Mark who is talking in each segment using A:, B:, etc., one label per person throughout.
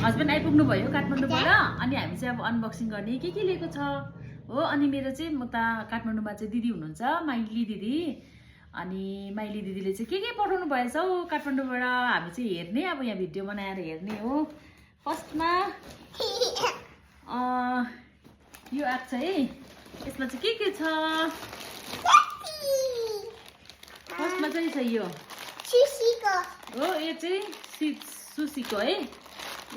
A: Husband आइपुग्नु भयो काठमाडौँबाट अनि हामी चाहिँ अब अनबक्सिङ गर्ने के लिएको छ हो। अनि मेरो चाहिँ म त काठमाडौँमा चाहिँ दिदी हुनुहुन्छ माइली दिदी। अनि माइली दिदीले चाहिँ के पठाउनु भएछ हौ काठमाडौँबाट हामी चाहिँ हेर्ने अब यहाँ भिडियो बनाएर हेर्ने हो। फर्स्टमा यो आएको छ है। यसमा चाहिँ के छ फर्स्टमा चाहिँ छ यो
B: सुसीको
A: हो। यो चाहिँ सुसीको है।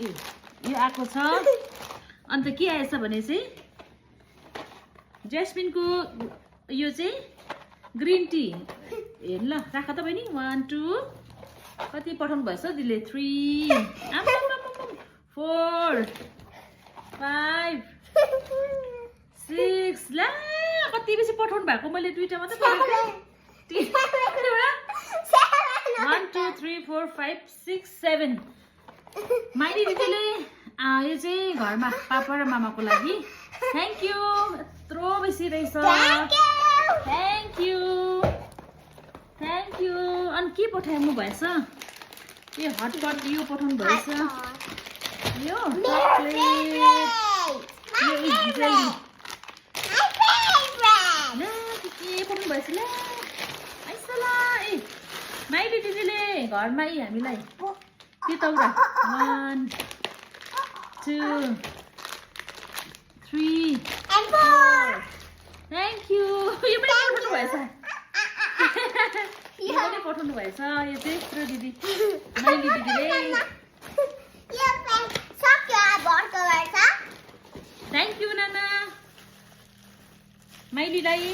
A: यो आएको छ। अन्त के आएछ भने चाहिँ जेस्मिनको यो चाहिँ ग्रिन टी। हेर्नु ल राख त बहिनी 1 2 कति पठाउनु भएछ दिदीले 3 4 5 6 ला कति बेसी पठाउनु भएको। मैले दुईटा मात्रै पठाएको। 1 2 3 4 5 6 7 माइली दिदीले यो चाहिँ घरमा पापा र मामाको लागि। Thank you. यत्रो बेसी रहेछ। Thank you. अनि के पठाउनु भएछ यो हटपट यो पठाउनु भएछ। यो चकलेट यो इजली के पठाउनु भएछ ल आइसला। ए माइली दिदीले घरमा हामीलाई के तौरा 1 2 3 4 थ्याङ्क यू। यो पनि पठाउनु भएछ। यो पनि पठाउनु भएछ। यो चाहिँ यत्रो दिदी माइली दिदीले। थ्याङ्क यू नाना माइलीलाई।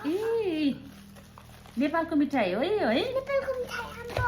A: ए नेपालको मिठाई हो है। नेपालको मिठाई हाम्रो